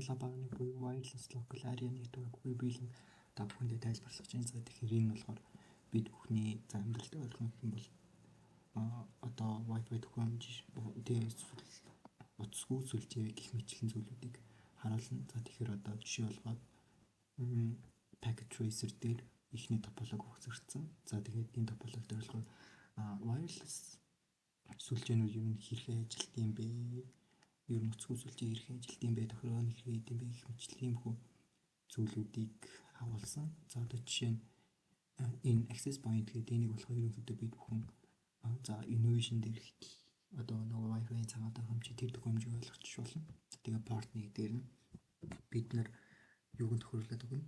Лабаны буюу Wireless Local Area Network буюу биелэн та бүхэндээ тайлбарлах чинь. За, тэгэхээр энэ болохоор бид бүхний за амьдралд ойрхон юм бол одоо Wi-Fi төхөөрөмж, тэгээ утасгүй сүлжээ гэх мэтчилэн зүйлүүдийг харуулна. За, тэгэхээр одоо жишээ болгоод Packet Tracer дээр эхний топологи өгсөрсөн. За, тэгээд энэ топологи дээр болохоор wireless сүлжээнүүд ер нь хэрхэн ажилт юм бэ? Ер нь утасгүй сүлжээ хэрхэн ажилт юм бэ? Тохиргоо нь хэрхэн хийд юм бэ гэх мэтчилэн иймэрхүү зүйлүүдийг агуулсан. За, одоо жишээ нь энэ access point гэдэг энийг болохоор ерөнхийдөө бид бүхэн за innovation дээр одоо нөгөө Wi-Fi цагаан тохиромж, тэр төхөөрөмжийг ойлгочих болно. Тэгээ порт 1 дээр нь бид нар юуг нь тохируулаад өгнө.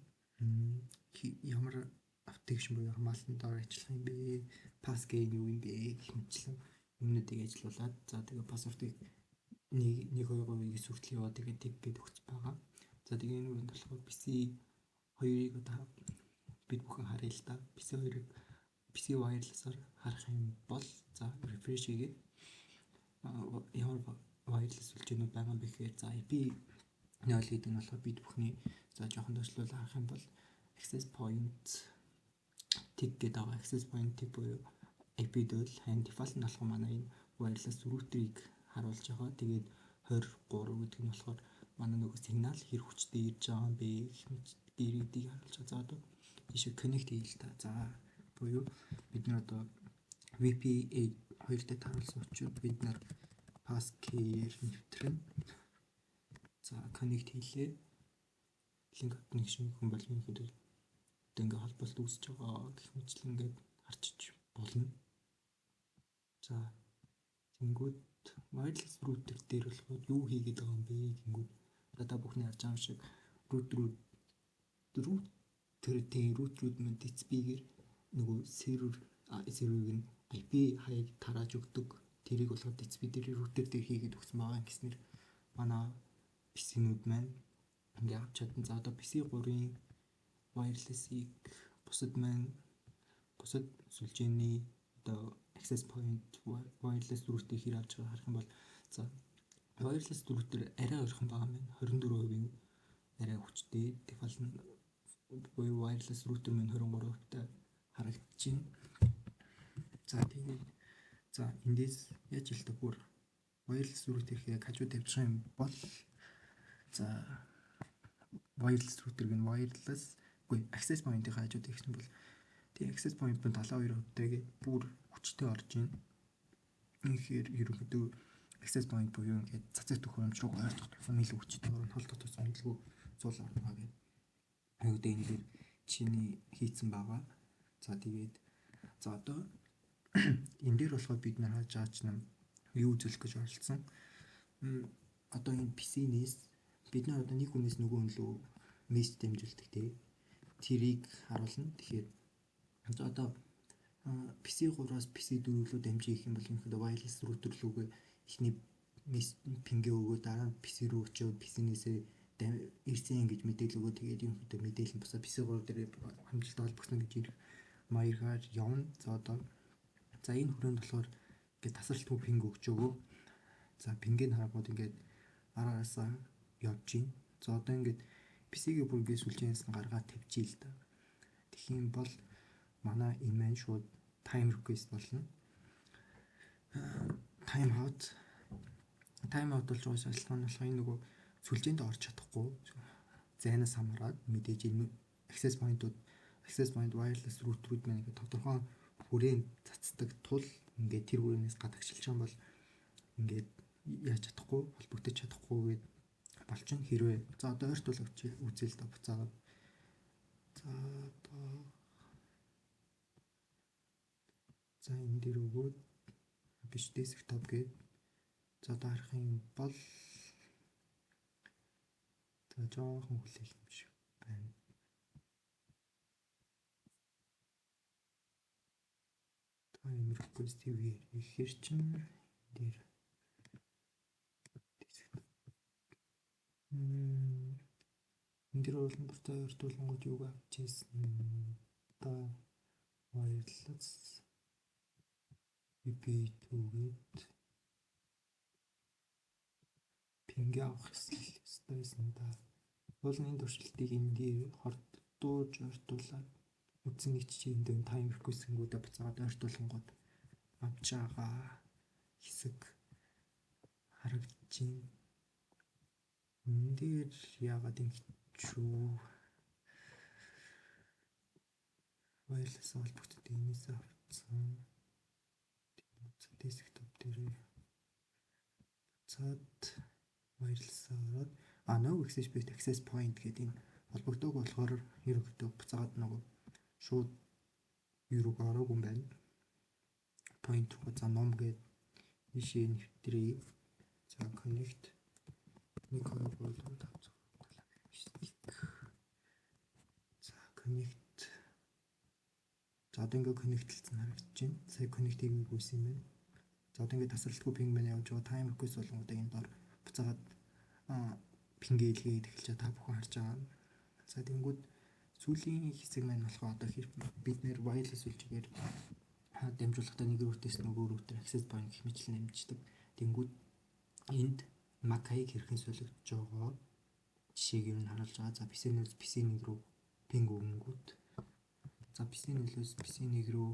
Ямар application буюу хамгаалтанд дор ажиллах юм бэ? Passkey юу юм бэ гэх мэтчилэн юмнуудыг ажилуулад, за тэгээ password-ыг 1 1 2 3 9 хүртэл яваа, тэгээ тэг гээд өгч байгаа. За, тэгээ энэ үрээнд болохоор PC 2-ыг одоо бид бүхэн харъя л да. PC 2-ыг PC wireless-аар харах юм бол, за, refresh хийгээд ямар wireless сүлжээнүүд байгаа юм бэ гэхээр, за, IP 0 гэдэг нь болохоор бид бүхний, за, жоохон доошлуул харах юм бол access point тэг гэдэг байгаа. Access point тэг буюу IP 0, харин default нь болохоор манай энэ wireless router-ыг харуулж байгаа. Тэгээд 23 гэдэг нь болохоор манай нөгөө сигнал хэр хүчтэй ирж байгаа юм бэ гэх мэт дэрэгдийг харуулж байгаа. За, одоо тийшээ connect хийл та. За, буюу бид нар одоо WPA 2 дээр тааруулсан учраас бид нар passkey-ээр нэвтрэн. За, connect хийлээ. Link connection хүн бол ерөнхийдөө одоо ингээ холболт үүсэж байгаа гэх мэтлэн ингээд харчиж болно. За, тэнгүүд wireless router дээр болохоор юу хийгээд байгаа юм бэ гингүүд, одоо та бүхний харж байгаа юм шиг router тийм router-үүд мөн DHCP-гээр нөгөө серверийг нь IP хаяг тарааж өгдөг. Тэрийг болохоор DHCP дээр router дээр хийгээд өгсөн байгаа гэснээр манай PC-нүүд маань ингээ авч чадсан. За, одоо PC 3-ын wireless-ийг бусад маань бусад сүлжээний одоо access point wireless router хэр авч байгааг харах юм бол, за, wireless router арай ойрхон байгаа юм байна. 24% арай хүчтэй. Default нь буюу wireless router маань 23% харагдаж байна. За, тэгээд, за, эндээс яаж хэлдэг бүр wireless router яг хажуу тавьчих юм бол, за, wireless router гэн wireless үгүй access point-ийн хажуу тавьчих юм бол тий access point нь 72% тэгээд бүр хүчтэй орж байна. Үнэхээр ерөнхийдөө access point буюу ингээд цацаг төхөөрөмж рүү ойртох тусам илүү хүчтэй орно, холдох тусам илүү зул орно гэдэг. Аюудаа энэ дээр чиний хийцэн байгаа. За, тэгээд, за, одоо энэ дээр болохоор бид нар хааж байгаа чинь юу үзүүлэх гэж оролцсон. Одоо энэ PC-нээс бид нар одоо нэг хүнээс нөгөө хүн лөө мессеж дамжуулдаг, тий. Тэрийг харуулна. Тэгэхээр одоо PC 3-аас PC 4 рүү дамжих юм бол ерөнхийдөө wireless router лүүгээ эхний ping ээ өгөө, дараа нь PC рүү очиод PC-нээсээ ирсэн гэж мэдээлэл өгөө, тэгээд ерөнхийдөө мэдээлэл нь бусаа PC 3 дээр хамжилттай холбогдсон гэж ирэх маягаар явна. За, одоо, за, энэ хүрээнд болохоор ингээд тасралтгүй ping өгч өгөө. За, ping ийг харангууд ингээд араасаа явж гин. За, одоо ингээд PC-гээ бүр ингээд сүлжээнээс нь гаргаад тавьчих л да. Тэгэх юм бол манай энэ маань шууд time request болно. Time out. Time out болж байгаа шалтгаан нь болохоор энэ нөгөө сүлжээнд орж чадахгүй зайнаас хамаарат мэдээж энэ access point-ууд, access point wireless router-үүд маань ингээд тодорхой хүрээнд цацдаг тул ингээд тэр хүрээнээс гадагшилж байгаа бол ингээд яаж чадахгүй, холбогдож чадахгүй гээд болчин. Хэрвээ, за, одоо ойртуул үзэл та буцаагаад, за, одоо, за, энэ дээр өгөөд биш, desktop гээд, за, одоо харах юм бол, за, жоохон хүлээх юм шиг байна. Time request ихээр чинь энэ дээр энэ дээр бол буцаа ойртуулангууд юуг авч ирсэн та wireless WPA2 гээд Ping авах ёстой байсан да. Уул нь энэ туршилтыг энэ дээр хордууж ойртуулад үндсэн нэг жишээ энд time request-нгүүдээ буцаагаад ойртуулангууд авч байгаа хэсэг харагдаж байна. Энэ дээр яагаад ингэж үү? Wireless холбогддог энэс авцсан. Desktop дээр буцаад wireless ороод no access point access point гэдэг энэ холбогдоог болохоор ерөнхийдөө буцаагаад нөгөө шууд юу руу ороогүй юм байна. Point руу за ном гээд ийшээ нэвтрээ. За connect 1 2 3 4 5 6 7 1. За connect. За одоо ингээ connect-лсэн харагдаж байна. Сая connect хийгээгүйсэн юм байна. За одоо ингээ тасралтгүй ping маань явж байгаа. Time request болонгуудаа энэ дор буцаагаад ping илгээгээд эхэлж байгаа, та бүхэн харж байгаа. За тэнгүүд сүүлийн хэсэг маань болохоор одоо бид нэр wireless сүлжээгээр дамжуулахдаа нэг router-ээс нөгөө router access point гэх мэтлэн дамждаг. Тэнгүүд энд MAC хаяг хэрхэн солигдож байгаа жишээг ер нь харуулж байгаа. За PC0 PC1 рүү ping өгөнгүүт, за PC0-өөс PC1 рүү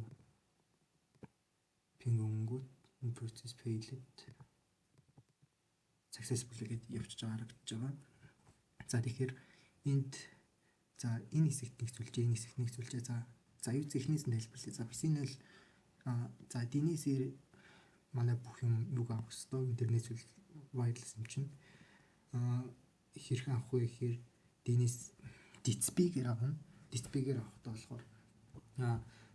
ping өгөнгүүт энэ process failed successful гэдээ явчихж байгаа харагдаж байгаа. За тэгэхээр энд за энэ хэсэгт нэг зүйлжээ, энэ хэсэгт нэг зүйлжээ. За за юу эхнээс нь тайлбарлая. За PC0 за DNS-ээр манай бүх юм юг авах хэвээр интернет зүйл wireless юм чинь хэрхэн авах вэ гэхээр DNS DHCP-гээр авна. DHCP-гээр авахдаа болохоор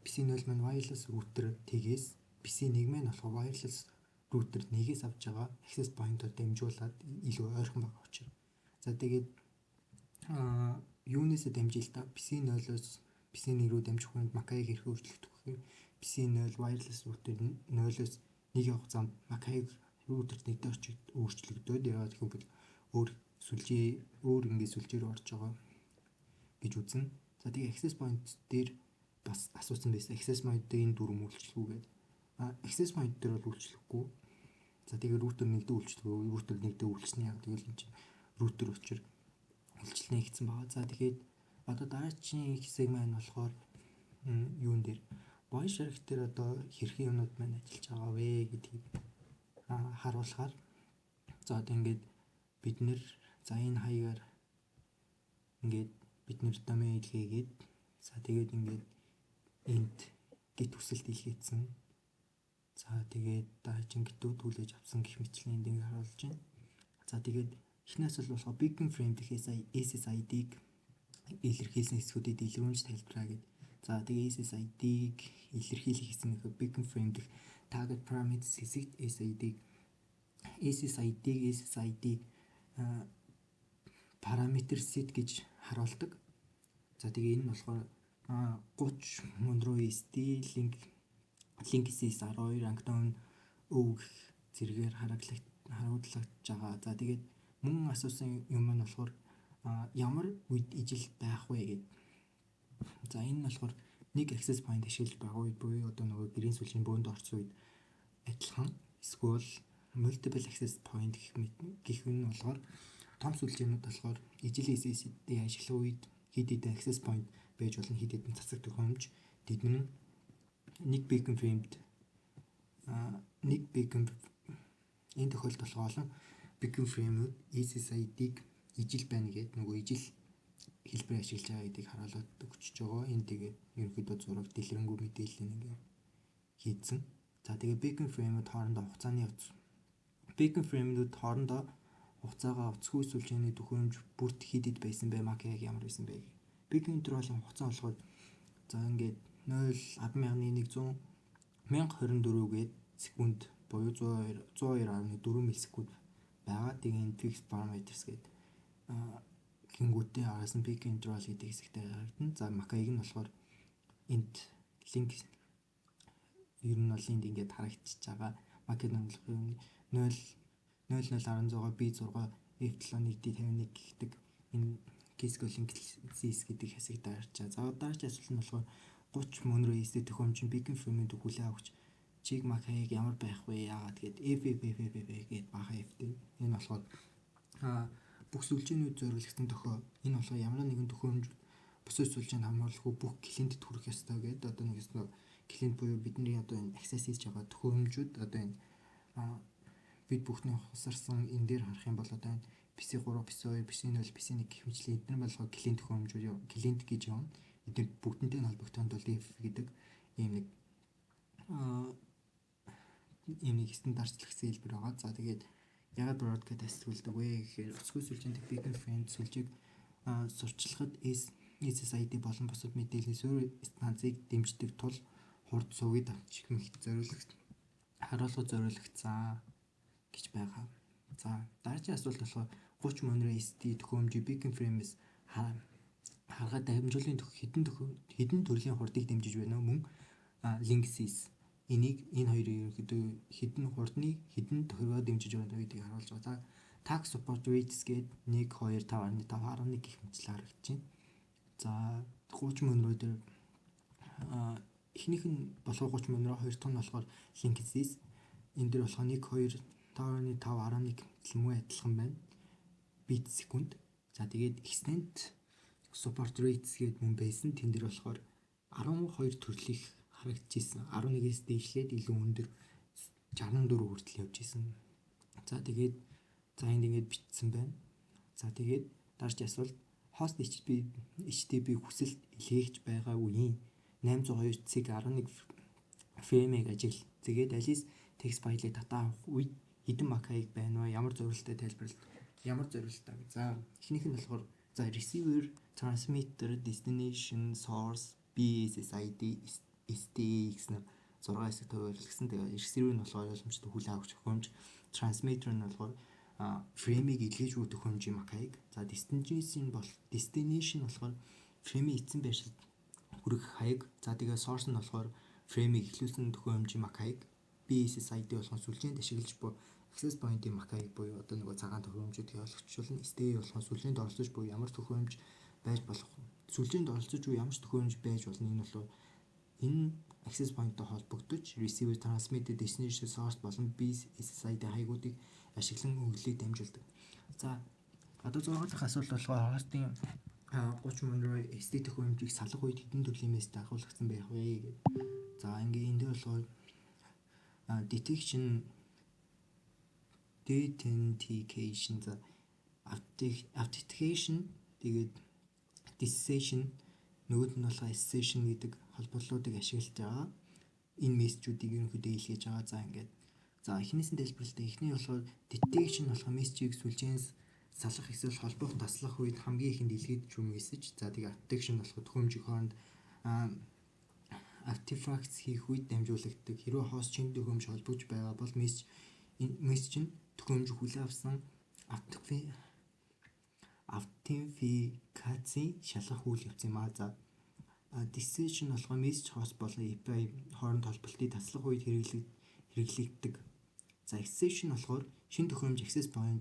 PC0 маань wireless router тэгээс PC1 маань болохоор wireless router нэгээс авч байгаа access point-оор дамжуулаад илүү ойрхон байгаа учраас. За тэгээд юунээсээ дамжил та PC0-оос PC1 рүү дамжих үед MAC хаяг хэрхэн өөрчлөгдөх вэ гэхээр PC0 wireless router 0-оос 1 явах замд MAC хаяг router 1 дээр очиж өөрчлөгдөөд, яагаад гэвэл өөр сүлжээ өөр ингээд сүлжээ рүү орж байгаа гэж үзнэ. За тэгээ access point дээр бас асуусан байсан. Access point дээр энэ дүрэм үйлчлэх үү гэдэг. Access point дээр бол үйлчлэхгүй. За тэгээ router 1 дээр үйлчлэх үү? Router 1 дээр үйлчлэнэ, яг тэгэл энэ чинь router учраас үйлчлэнэ гэсэн байгаа. За тэгээд одоо дараачийн хэсэг маань болохоор юун дээр Wireshark дээр одоо хэрхэн юмнууд маань ажиллаж байгаа вэ гэдгийг харуулахаар, за одоо ингээд бид нэр за энэ хаягаар ингээд бид нэр домен илгээгээд, за тэгээд ингээд энд get хүсэлт илгээсэн. За тэгээд дараагийн get-үүд хүлээж авсан гэх мэтлэн энд ингээд харуулж байна. За тэгээд эхнээс бол болохоор beacon frame дэх SSID-г илэрхийлсэн хэсгүүдэд илрүүлж тайлбараа гэд. За тэгээ SSID-г илэрхийлэх хэсэг нь beacon frame дэх target parameters хэсэгт SID-г SSID-г SSID parameter set гэж харуулдаг. За тэгээ энэ нь болохоор 30 Monroe ST link Linksys 12 Angton өв гэх зэрэгээр харуулагдаж байгаа. За тэгээд мөн асуусан юм нь болохоор ямар үед ижил байх вэ гэд. За энэ нь болохоор нэг access point ашиглаж байгаа үед буюу одоо нөгөө гэрийн сүлжээний бөөнд орсон үед адилхан, эсвэл multiple access point гэх нь болохоор том сүлжээнүүд болохоор ижил SSID ашиглах үед хэд хэдэн access point байж болно, хэд хэдэн цацаг төхөөрөмж тэд нь нэг beacon frame-д нэг beacon, энэ тохиолдолд болохоор олон beacon frame-үүд SSID-г ижил байна гэдэг нөгөө ижил хэлбэр ашиглаж байгаа гэдгийг харуулад өгчөж байгаа. Энэ тэгээд ерөнхийдөө зураг дэлгэрэнгүй мэдээлэл ингээ хийдсэн. За тэгээ beacon frame-үүд хоорондоо хугацааны явц beacon frame-үүд хоорондоо хугацаагаа уцгүй сүлжээний төхөөрөмж бүрт хэд хэд байсан бэ? MAC яг ямар байсан бэ? Beacon interval-ын хугацаа болохоор за ингээд 0 10,100 1024 гээд секунд буюу 102 102.4 миллисекунд байгаа. Тэгээ энэ fixed parameters гээд гингүүтээ араас нь beacon interval гэдэг хэсэгтээ харагдана. За MAC хаяг нь болохоор энд link ер нь бол энд ингээд харагдчихж байгаа. MAC нь болохоор 0 0016 B6 F71D51 гэдэг энэ Cisco Linksys гэдэг хэсэг дарчаа. За дараагийн асуулт нь болохоор 30 Monroe ST төхөөрөмж нь beacon frame-ийн хүлээн авахч чиг MAC хаяг ямар байх вэ? Яагаад гээд F F F F F гээд баха F-тэй. Энэ болохоор Бүх сүлжээнүүд зориулагдсан дохио. Энэ болохоор ямар нэгэн төхөөрөмж бусад сүлжээнд хамруулахгүй бүх клиентэд хүрэх ёстой гэдэг. Одоо нэг ёстой клиент буюу бидний одоо энэ access хийж байгаа төхөөрөмжүүд, одоо энэ бид бүхний хусарсан энэ дээр харах юм бол одоо энэ PC3, PC2, PC0, PC1 гэх мэтчилэн эдгээр болохоор клиент төхөөрөмжүүд, клиент гэж явна. Эдгээр бүгдэнтэй нь холбогдохын тулд F гэдэг ийм нэг стандартчлагдсан хэлбэр байгаа. За, тэгээд яагаад broadcast ашигладаг вэ гэхээр өсгөө сүлжээнд beacon frame сүлжээг сурталчлахад SSID болон бусад мэдээллийн суурь станцыг дэмждэг тул хурд сувгийг авчих мэт зориулах харуулгад зориулагдсан гэж байгаа. За, дараагийн асуулт болохоор 30 Monroe ST төхөөрөмжийн beacon frame-с харгаад дамжуулын хэдэн төрлийн хурдыг дэмжиж байна вэ? Мөн Linksys энийг энэ хоёрын ерөнхийдөө хэдэн хурдны хэдэн тохиргоо дэмжиж байна гэдгийг харуулж байгаа. За, tag support rates гээд 1 2 5.5 11 гэх мэтлээ харагдаж байна. За, 30 Monroe дээр эхнийх нь болохоор 30 Monroe, хоёр дахь нь болохоор Linksys. Энэ дээр болохоор 1 2 5.5 11 мөн адилхан байна. Бит секунд. За, тэгээд extend support rates гээд мөн байсан. Тэн дээр болохоор 12 төрлих харагдчихсэн. 11-ээс дээшлээд илүү өндөр 64 хүртэл явж исэн. За, тэгээд за энд ингэж бичсэн байна. За, тэгээд дараагийн асуулт host HTTP хүсэлт илгээгч байгаа үеийн 802 цэг 11 frame-ийг ажигла. Тэгээд Alice text файлыг татаа авах үед хэдэн MAC хаяг байна вэ? Ямар зориулттай тайлбарлалт, ямар зориулттай. За, эхнийх нь болохоор за receiver, transmitter, destination, source, BSSID, STA гэсэн 6 хэсэг төвөрлөгсөн. Тэгээ receiver нь болохоор ойлгомжтой хүлээн авах төхөөрөмж, transmitter нь болохоор frame-ийг илгээж буй төхөөрөмжийн MAC хаяг. За, destination болохоор frame-ийн эцсийн байршилд хүрэх хаяг. За, тэгээ source нь болохоор frame-ийг эхлүүлсэн төхөөрөмжийн MAC хаяг. BSSID болохоор сүлжээнд ашиглаж буй access point-ийн MAC хаяг буюу одоо нөгөө цагаан төхөөрөмжүүдийг ойлгочихвол, STA болохоор сүлжээнд оролцож буй ямар төхөөрөмж байж болох, сүлжээнд оролцож буй ямар ч төхөөрөмж байж болно. Энэ болохоор энэ access point-той холбогдож receiver, transmitter, destination, source болон BSSID хаягуудыг ашиглан өгөгдлийг дамжуулдаг. За, одоо 6 дахь асуулт болохоор host-ын 30 Monroe ST төхөөрөмжийг салах үед хэдэн төрлийн мессеж дагуулгдсан байх вэ гэдэг. За, ингээ энэ дээр болохоор detection, authentication, за, authentication, тэгээд decision, нөгөөд нь болохоор session гэдэг холбооллуудыг ашиглаж байгаа. Энэ мессежүүдийг ерөнхийдөө илгээж байгаа. За, ингээд за эхнээс нь тайлбарлалаа. Эхний болохоор detection болохоор мессежийг сүлжээнс салах эсвэл холбох таслах үед хамгийн ихэнд илгээдэг юм мессеж. За, тэгээ authentication болохоор төхөөрөмжийн хооронд artifacts хийх үед дамжуулагддаг. Хэрвээ host шинэ төхөөрөмж холбогдож байгаа бол мессеж нь төхөөрөмж хүлээн авсан аутентификацийн шалгах үйл явц юм аа. За, decision болохоор message host болон API хооронд холболтыг таслах үед хэрэглэгддэг. За, exception болохоор шинэ төхөөрөмж access point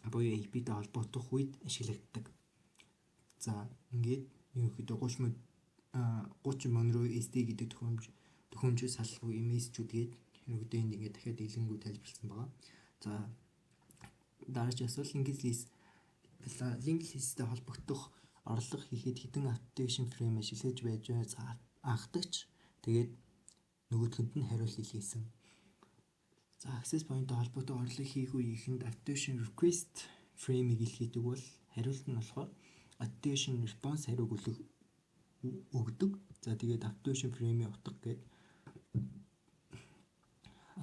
буюу AP-тэй холбогдох үед ашиглагддаг. За, ингээд ерөнхийдөө 30 Monroe ST гэдэг төхөөрөмжөөс салах мессежүүдгээд ерөнхийдөө энд ингээд дахиад дэлгэнгүй тайлбарласан байгаа. За, дараагийн асуулт linked list-тэй холбогдох орлого хийхэд хэдэн authentication frame ашиглаж байж байна? За, анхдагч тэгээд нөгөөдхөнд нь хариулт илгээсэн. За, access point-тэй холбоотой орлого хийх үеийнхэнд authentication request frame-ийг илгээдэг бол хариулт нь болохоор authentication response хариуг өгдөг. За, тэгээд authentication frame-ийн утга гээд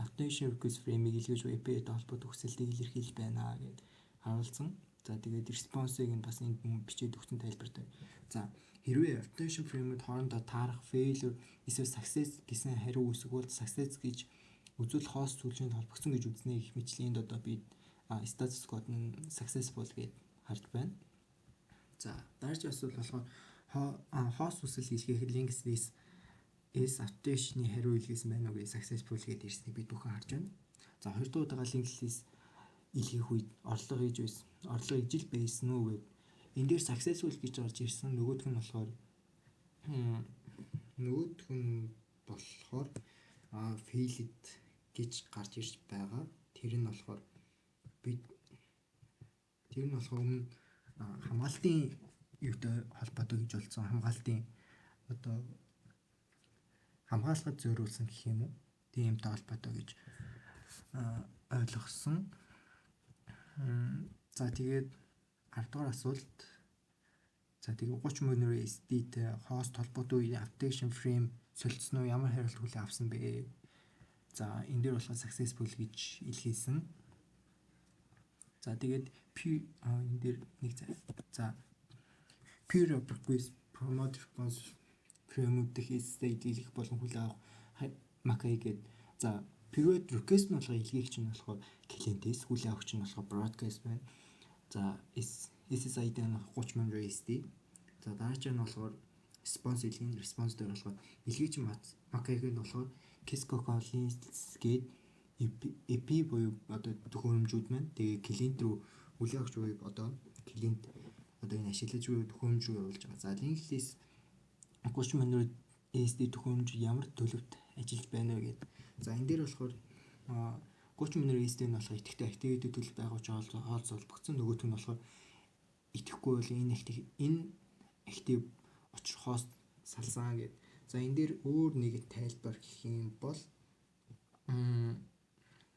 authentication request frame-ийг илгээж API-тэй холбоотой хүсэлтийг илэрхийлж байна гэд харуулсан. За, тэгээд response-ыг нь бас энд бичээд өгсөн тайлбартай. За, хэрвээ authentication frame-д хоорондоо таарах failure эсвэл success гэсэн хариу үүсэх бол success гэж үзвэл host сүлжээнд холбогдсон гэж үзнэ гэх мэтчилэн энд одоо би status code нь successful гэд харж байна. За, дараагийн асуулт болохоор host хүсэл илгээхэд linked list S authentication-ы хариу илгээсэн байна уу гэж successful гэдээ ирснийг бид бүхэн харж байна. За, хоёр дахь удаага linked list илгээх үед орлого хийж байсан. Орлого ижил байсан уу гэд энэ дээр successful гэж орж ирсэн. Нөгөөх нь болохоор failed гэж гарч ирж байгаа. Тэр нь болохоор бид Тэр нь болохоор өмнө хамгаалтын юутай холбоотой гэж болсон. Хамгаалтын одоо хамгаалахад зориулсан гэх юм уу? Тиймтэй холбоотой гэж ойлгосон. За, тэгээд 10 дугаар асуулт. За, тэгээд 30 мөр SD-тэй хост холбоотой үеийн application frame солилцсон уу? Ямар хариулт хүлээн авсан бэ? За, энэ дээр болохоор successful гэж илгээсэн. За, тэгээд P энэ дээр нэг за. За, peer request promote response frame дэх SSID илгэх болон хүлээн авах MAC гээд, за, period request нь болохоор илгээгч нь болохоор client-ээс, хүлээн авахч нь болохоор broadcast байна. За, SSID нь 30 мөр SD. За, дараач нь болохоор response илгээн, response дээр болохоор илгээгч MAC нь болохоор Cisco Collins гээд AP буюу одоо төхөөрөмжүүд маань, тэгээ клиент рүү хүлээн авахч буюу одоо клиент одоо энэ ашиглаж буй төхөөрөмж рүү явуулж байгаа. За, link list 30 мөр SD төхөөрөмж ямар төлөвт ажиллаж байна вэ гэдэг. За, энэ дээр болохоор 30 мөр SD нь болохоор идэвхтэй activity төлөв байгуулж хоол холбогдсон. Нөгөөх нь болохоор идэхгүй бол энэ active учир хост салсан гэд. За, энэ дээр өөр нэг тайлбар гэх юм бол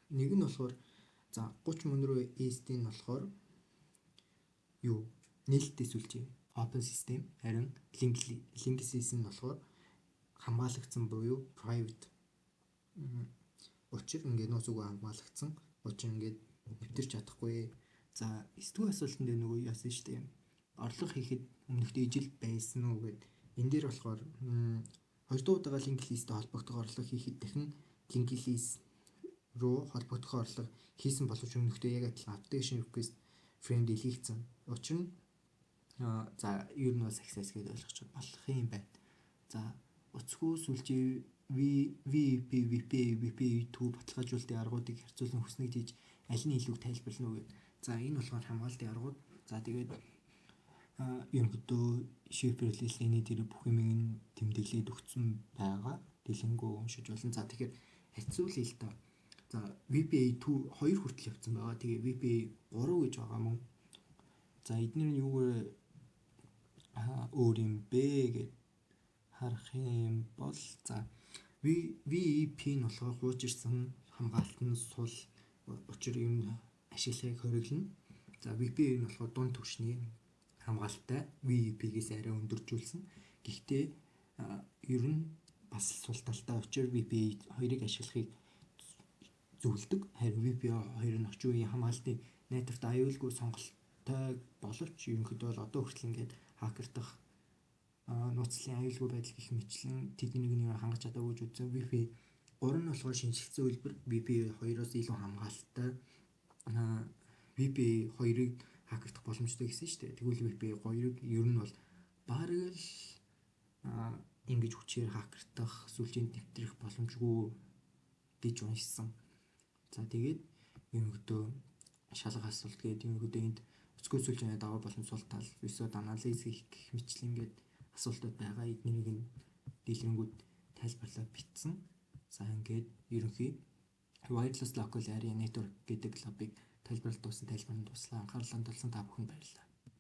нэг нь болохоор, за, 30 мөн рүү SD нь болохоор юу нээлттэй сүлжээ open system, харин link system нь болохоор хамгаалагдсан буюу private. Учир ингээд нууц үгүй хамгаалагдсан. Учир ингээд нэвтэрч чадахгүй. За, 9 дугаар асуултан дээр нөгөө яасан шүү дээ. Орлого хийхэд өмнөхдөө ижил байсан уу гэд. Энэ дээр болохоор хоёр дахь удаага link list-тэй холбогдох орлого хийхэд дахин link list руу холбогдох орлого хийсэн боловч өмнөхдөө яг адилхан application request frame дэлгийгдсэн. Учир нь, за, ер нь бол success гэдээ ойлгож болох юм байна. За, утасгүй сүлжээ VEP, WPA, WPA2 баталгаажуулалтын аргуудыг харьцуулан хүснэгт хийж аль нь илүүг тайлбарлана уу гэд. За, энэ болохоор хамгаалтын аргууд. За, тэгээд ерөнхийдөө шифрлэлээний тэр бүх юмыг нь тэмдэглээд өгсөн байгаа. Дэлгэнгүй уншиж болно. За, тэгэхээр харьцуулъя л та. За, WPA2 2 хүртэл явцсан байгаа. Тэгээ WPA 3 гэж байгаа мөн. За, эдгээр нь юугаар өөр юм бэ гэд харах юм бол, за, WEP нь болохоор хуучирсан хамгаалалт нь сул, учир юм ашиглахыг хориглоно. За, WPA нь болохоор дунд түвшний хамгаалалттай, WEP-гээс арай өндөржүүлсэн. Гэхдээ ер нь бас сул талтай учир WPA 2-ыг ашиглахыг зөвлөдөг. Харин WPA 2 нь орчин үеийн хамгаалтын найдварт аюулгүй сонголттой боловч ерөнхийдөө бол одоо хүртэл ингээд хакердах нууцлалын аюулгүй байдал гэх мэтчлэн тэднийг нь хангаж чадаагүй гэж үзсэн. WPA 3 нь болохоор шинэчлэгдсэн хэлбэр, WPA 2-оос илүү хамгаалалттай, WPA 2-ыг хакердах боломжтой гэсэн шүү дээ. Тэгвэл WPA 2-ыг ер нь бол бараг л ингэж хүчээр хакердах, сүлжээнд нэвтрэх боломжгүй гэж уншсан. За, тэгээд ерөнхийдөө шалгах асуулт гээд ерөнхийдөө энд утасгүй сүлжээний даваа болон сул тал, SWOT анализ хийх гэх мэтлэн ингээд асуултууд байгаа. Эднийг нь дэлгэрэнгүй тайлбарлаад бичсэн. За, ингээд ерөнхий wireless local area network гэдэг lab-ыг тайлбарлалт дууссан, тайлбар нь дууслаа. Анхаарлаа хандуулсан та бүхэнд баярлалаа.